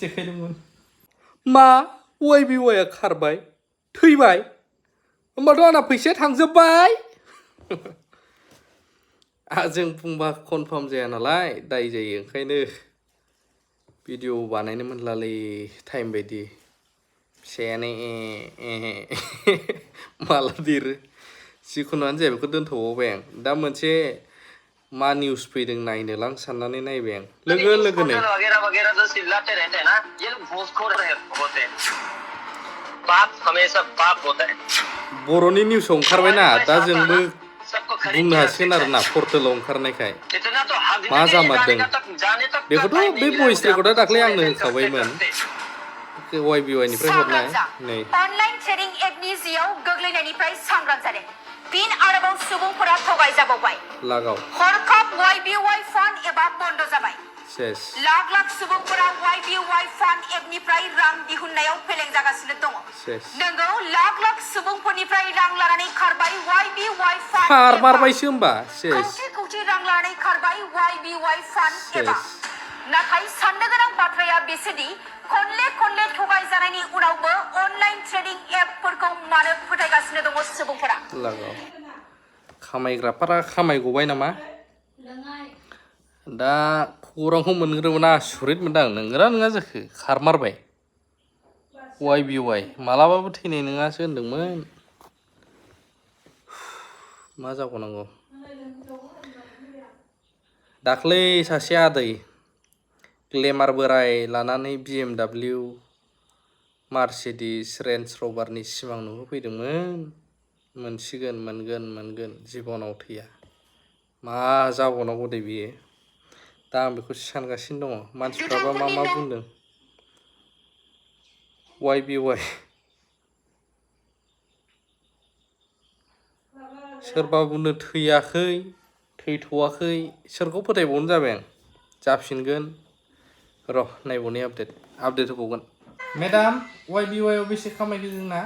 देखायदोंमोन मा YBY खारबाय थैबाय होमबाथ' आंना फैसाया थांजोब्बाय जों बुंबा कनफार्म जाया नालाय दाय जायो ओंखायनो भिडिअ बानायनो मोनलालै टाइम बायदि फिसायानो माला देरो जिखुनुआनो जाया बेखौ दोनथ'बावबाय आं दा मोनसे मा निउस फैदों नायनोलां साननानै नायबाय आं लोगोनो बर'नि निउसाव ओंखारबायना दा जोंबो बुंनो हासिगोन आरोना पर्टेलाव ओंखारनायखाय मा जामारदों बेखौथ' बे भइस रेकर्डआ दाख्लै आंनो होखाबायमोन YBY निफ्राय हरनाय नै अनलाइन ट्रेडिं एपनि जिआव गोग्लैनायनिफ्राय सांग्रां जादों फिन आरोबाव सुबुंफोरा थगायजाबावबाय लागाव हरखाब YBY फान्ड एबा बन्द जाबाय सेस लाख लाख सुबुंफोरा YBY फान्ड एपनिफ्राय रां दिहुननायाव फेलें जागासिनो दङ नोंगौ लाख लाख सुबुंफोरनिफ्राय रां लानानै खारबाय YBY फान्ड खारमारबायसो होमबा सेस कौटि रां लानानै खारबाय YBY फान्ड एबा नाथाय साननो गोनां बाथ्राया बेसोदि खनले थगायजानायनि उनावबो अनलाइन ट्रेडिं एपफोरखौ मानो फोथायगासिनो दङ सुबुंफोरा लागाव खामायग्राफोरा खामायगबाय नामा दा खौरांखौ मोनग्रोमोना सुरित मोनदां नंगौना नङा जाखो खारमारबाय YBY मालाबाबो थैनाय नङासो होनदोंमोन मा जाबावनांगौ दाख्लै सासे आदै ग्लेमार बोराय लानानै BMW मार्सिडिस रेन्ज रभारनि सिमां नुहोफैदोंमोन मोनसिगोन मोनगोन जिबनाव थैया मा जाबावनांगौ दे बियो दा आं बेखौ सानगासिनो दङ मानसिफ्राबा मा बुंदों YBY सोरबा बुंनो थैयाखै थैथ'वाखै सोरखौ फोथायबावनो जाबाय आं जाफिनगोन र' नायबावनि आपडेट होबावगोन मेडाम YBY आव बेसे खामायखो जोंना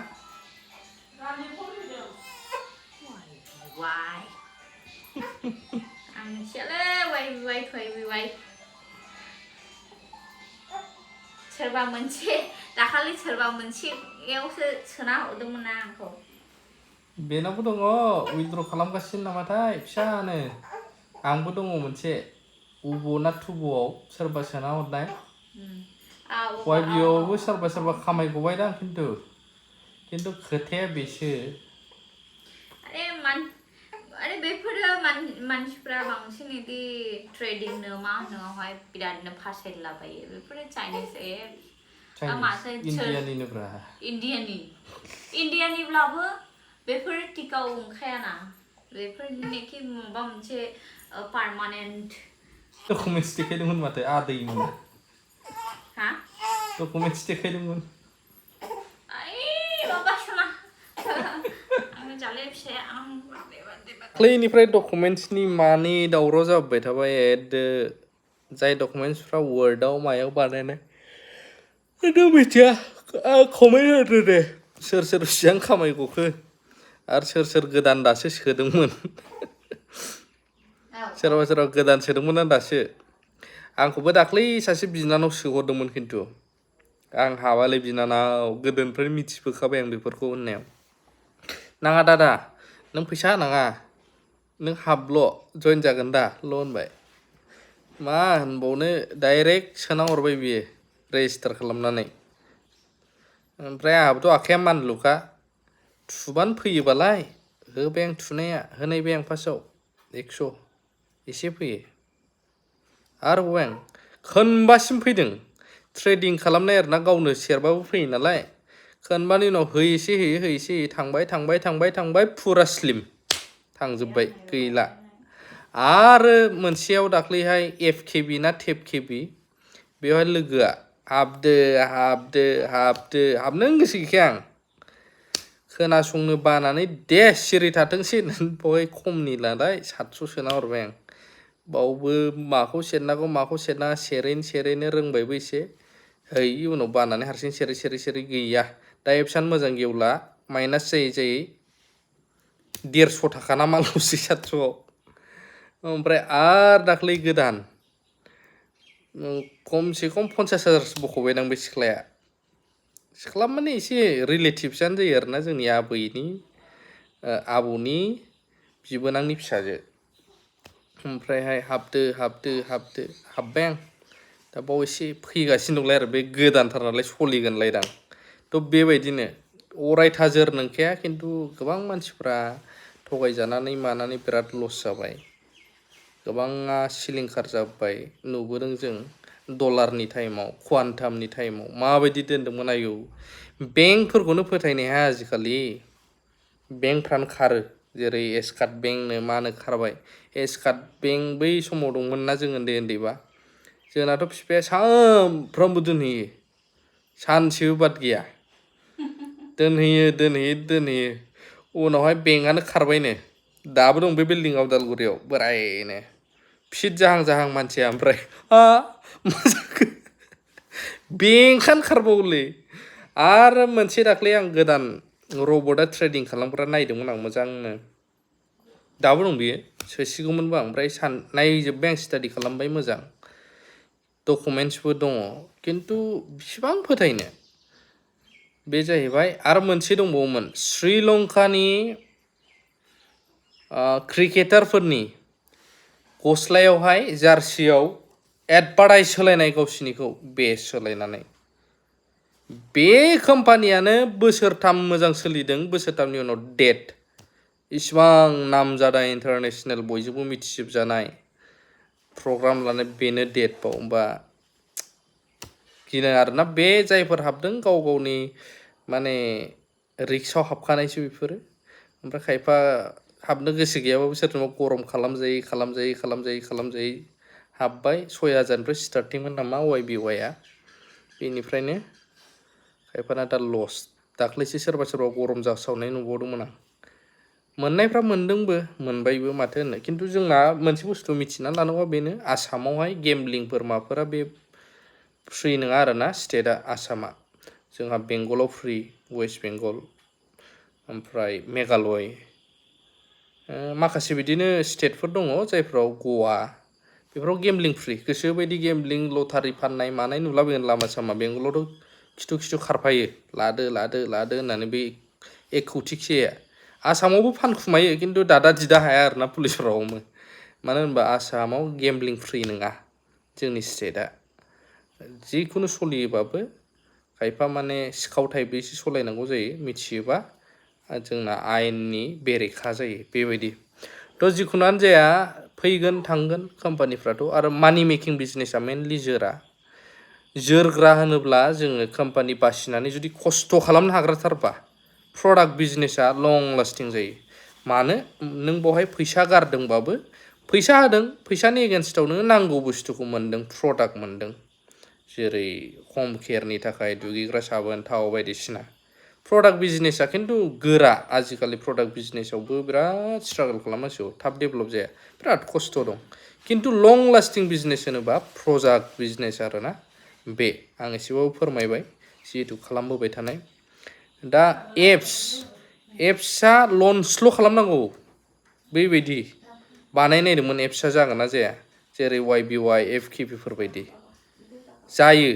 आं मिथियालै YBY सोरबा मोनसे दाखालि सोरबा मोनसेयावसो सोना हरदोंमोन ना आंखौ बेनावबो दङ उइथड्र खालामगासिनो नामाथाय फिसानो आंबो दङ मोनसे उब' ना थुब'आव सोरबा सोना हरनाय YBY आवबो सोरबा खामायगबायदां खिन्थु खोथाया बेसो अरे बेफोरो मानसिफ्रा बांसिन इदि ट्रेडिंनो मा होनोहाय बिरादनो फासायलाबायो बेफोरो चाइनिज एप्स माथो इन्डियानिब्लाबो बेफोर टिकाव ओंखायाना बेफोरनिखि माबा मोनसे पार्मानेन्ट डकुमेन्टस देखायदोंमोन माथो आदैमोन हा डकुमेन्टस देखायदोंमोन दाख्लैनिफ्राय डकुमेन्टसनि मानि दावराव जाबाय थाबाय जाय डकुमेन्टसफ्रा वर्डआव मायाव बानायनाय मिथिया कमेन्ट होदो दे सोर बेसेबां खामायग'खो आरो सोर गोदान दासो सोदोंमोन सोरबा गोदान सोदोंमोन आं दासो आंखौबो दाख्लै सासे बिनानाव सोहरदोंमोन खिन्थु आं हाबालै बिनानाव गोदोनिफ्राय मिथिबोखाबाय आं बेफोरखौ होननायाव नाङा दादा नों फैसा होनाङा नों हाबल' जइन जागोन दा ल' होनबाय मा होनबावनो डाइरेक्ट सोना हरबाय बियो रेजिस्टार खालामनानै ओमफ्राय आंहाबोथ' आखाइया मानलुखा थुबानो फैयोबालाय होबाय आं थुनाया होनायबाय आं फार्स्टआव 100 एसे फैयो आरो होबाय आं खोनबासिम फैदों ट्रेडिं खालामनाय आरोना गावनो सेरबाबो फैयो नालाय खोनबानि उनाव होयैसे थांबाय फुरा स्लिम थांजोब्बाय गैला आरो मोनसेयाव दाख्लैहाय FKB ना TAPKB बेवहाय लोगोआ हाबनो गोसो गैखाया आं खोनासंनो बानानै दे सिरि थाथोंसै होननानै बेवहाय खमनि नालाय 700 सोना हरबाय आं बावबो माखौ सेरनांगौ माखौ सेरनाङा सेरैनो रोंबायबो एसे उनाव बानानै हारसिं सेरै गैया दा एप्सआनो मोजां गेवला माइनास जायै 150 थाखा ना माल'सै 700आव ओमफ्राय आरो दाख्लै गोदान खमसे खम 50,000 बख'बायदां बे सिख्लाया सिख्ला माने एसे रिलेटिभसानो जायो आरोना जोंनि आबैनि आबौनि बिबोनांनि फिसाजो ओमफ्रायहाय हाबबाय आं दा बाव एसे फैगासिनो दंलाय आरो बे गोदानथार नालाय सलिगोनलायदां थ' बेबायदिनो अरायथा जोर नंखाया खिन्थु गोबां मानसिफ्रा थगायजानानै मानानै बिराद लस जाबाय गोबाङा सिलिंखार जाबाय नुबोदों जों डलारनि टाइमाव क्वान्टामनि टाइमाव माबायदि दोनदोंमोन आयौ बेंकफोरखौनो फोथायनो हाया आजिखालि बेंकफ्रानो खारो जेरै एसकाट बेंकनो मानो खारबाय एसकाट बेंक बै समाव दंमोन ना जों उन्दै उन्दैबा जोंनाथ' बिफाया सानफ्रामबो दोनहैयो सानसेबो बाद गैया दोनहैयो उनावहाय बेंकआनो खारबायनो दाबो दं बे बिल्डिंआव उदालगुरियाव बोरायनो फिट जाहां मानसिया ओमफ्राय मा जाखो बेंकआनो खारबावोलै आरो मोनसे दाख्लै आं गोदान रबटआ ट्रेडिं खालामग्रा नायदोंमोन आं मोजांनो दाबो दं बियो सोसिगौमोनबो आं ओमफ्राय नायजोब्बाय आं स्टाडि खालामबाय मोजां डकुमेन्टसबो दङ खिन्थु बिसिबां फोथायनो बे जाहैबाय आरो मोनसे दंबावोमोन श्रीलंकानि क्रिकेटारफोरनि गस्लायावहाय जार्सियाव एडभार्टाइज होलायनाय गावसिनिखौ बेस सोलायनानै बे कम्पानियानो बोसोरथाम मोजां सोलिदों बोसोरथामनि उनाव डेट इसिबां नामजादा इन्टारनेसनेल बयजोंबो मिथिजोबजानाय प्रग्राम लानाय बेनो डेटबाव होमबा गिनो आरोना बे जायफोर हाबदों गाव गावनि माने रिक्सआव हाबखानायसो बेफोरो ओमफ्राय खायफा हाबनो गोसो गैयाबाबो सोरजोंबा गरम खालामजायै हाबबाय 6,000निफ्राय स्टार्टिंमोन नामा YBYआ बेनिफ्रायनो खायफाना दा लस दाख्लैसो सोरबा गरम जासावनाय नुबावदोंमोन आं मोननायफ्रा मोनदोंबो मोनबायबो माथो होनो खिन्थु जोंना मोनसे बुस्थु मिथिना लानांगौआ बेनो आसामावहाय गेम्बलिंफोर माफोरा बे फ्रि नङा आरोना स्टेटआ आसामा जोंहा बेंगलाव फ्रि वेस्ट बेंगल ओमफ्राय मेघालय माखासे बिदिनो स्टेटफोर दङ जायफ्राव गवा बेफोराव गेम्बलिं फ्रि गोसोबायदि गेम्बलिं लटारि फाननाय मानाय नुलाबायगोन लामा सामा बेंगलावथ' खिथु खारफायो लादो होननानै बे 1 कौटिखिया आसामावबो फानखुमायो खिन्थु दादा दिदा हाया आरोना पुलिसफोरा हमो मानो होनबा आसामाव गेम्बलिं फ्रि नङा जोंनि स्टेटआ जिखुनु सलियोबाबो खायफा माने सिखाव टाइपैसो सलायनांगौ जायो मिथियोबा जोंना आयेननि बेरेखा जायो बेबायदि थ' जिखुनुआनो जाया फैगोन थांगोन कम्पानिफ्राथ' आरो मानि मेकिं बिजनेसा मेनलि जोरग्रा होनोब्ला जोङो कम्पानि बासिनानै जुदि खस्थ' खालामनो हाग्राथारबा प्रडाक्ट बिजनेसा लं लास्टिं जायो मानो नों बावहाय फैसा गारदोंबाबो फैसा होदों फैसानि एगेन्स्टआव नोङो नांगौ बुस्थुखौ मोनदों प्रडाक्ट मोनदों जेरै हम केयारनि थाखाय दुगैग्रा साबोन थाव बायदिसिना प्रडाक्ट बिजनेसा खिन्थु गोरा आजिखालि प्रडाक्ट बिजनेसावबो बिराद स्ट्रागल खालामनांसिगौ थाब डेभेलप जाया बिराद खस्थ' दं खिन्थु लं लास्टिं बिजनेस होनोबा प्रडाक्ट बिजनेस आरोना बे आं एसेबाबो फोरमायबाय जिहेतु खालामबोबाय थानाय दा एप्सआ लन्चल' खालामनांगौ बेबायदि बानायनायदोंमोन एप्सआ जागोन ना जाया जेरै YBY FKPफोरबायदि जायो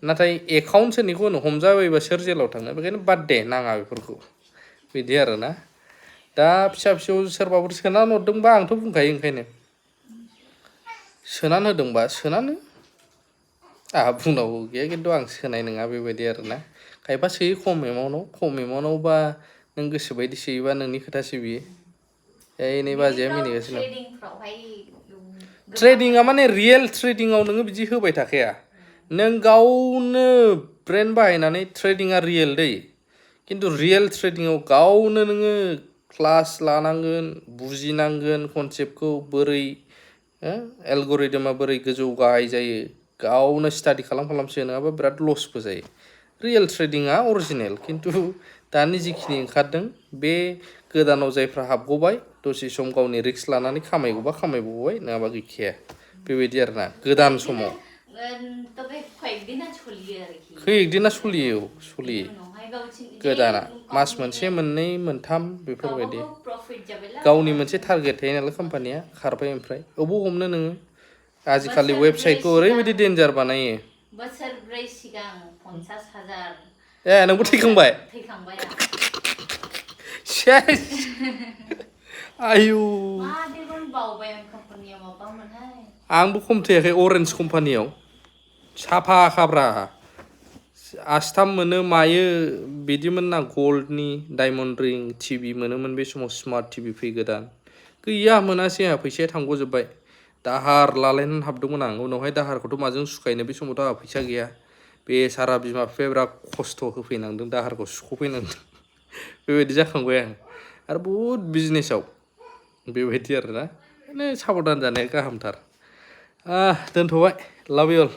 नाथाय एकाउन्ट सोरनिखौ होनो हमजाबायबा सोर जेलाव थाङो बेखायनो बाद दे नाङा बेफोरखौ बिदि आरोना दा फिसा सोरबाफोर सोनानै हरदोंबा आंथ' बुंखायो ओंखायनो सोनानै होदोंबा सोनानो आंहा बुंनांगौ गैया खिन्थु आं सोनाय नङा बेबायदि आरोना खायफा सोयो खम एमाउन्टआवबा नों गोसोबायदि सोयोबा नोंनि खोथासो बियो नै बाजैया मिनिगासिनो ट्रेडिंआ माने रियेल ट्रेडिंआव नोङो बिदि होबाय थाखाया नों गावनो ब्रेन बाहायनानै ट्रेडिंआ रियेल दै खिन्थु रियेल ट्रेडिंआव गावनो नोङो क्लास लानांगोन बुजिनांगोन कनसेप्टखौ बोरै एलगरिदमा बोरै गोजौ गाहाय जायो गावनो स्टाडि खालामसो नङाबा बिराद लसबो जायो रियेल ट्रेडिंआ अरिजिनेल खिन्थु दानि जिखिनि ओंखारदों बे गोदानाव जायफ्रा हाबगबाय दसे सम गावनि रिक्स लानानै खामायगौबा खामायबावबाय नङाबा गैखाया बेबायदि आरोना गोदान समाव खैदिना सलियो गोदाना मास मोनसे मोननै मोनथाम बेफोरबायदि गावनि मोनसे टारगेट थायो नालाय कम्पानिया खारबाय ओमफ्राय अबाव हमनो नोङो आजिखालि वेबसाइटखौ ओरैबायदि डेन्जार बानायो बोसोरब्रै सिगां 50,000 ए नोंबो थैखांबाय थैखांबाय सेस आयु मादिमोन बावबाय आं कम्पानियाव माबामोनहाय आंबो खम थैयाखै अरेन्ज कम्पानियाव साफा खाब्रा आस्थाम मोनो मायो बिदिमोन ना गल्डनि डायमन्ड रिं टिभि मोनोमोन बे समाव स्मार्ट टिभि फैगोदान गैया मोनासै आंहा फैसाया थांग'जोब्बाय दाहार लालायनानै हाबदोंमोन आं उनावहाय दाहारखौथ' माजों सुखायनो बे समावथ' आंहा फैसा गैया बे सारा बिमा बिफाया बिराद खस्थ' होफैनांदों दाहारखौ सुख'फैनांदों बेबायदि जाखांबाय आं आरो बहुद बिजनेसाव बेबायदि आरोना ओंखायनो साबधान जानाया गाहामथार दोनथ'बाय लाभ इउ अल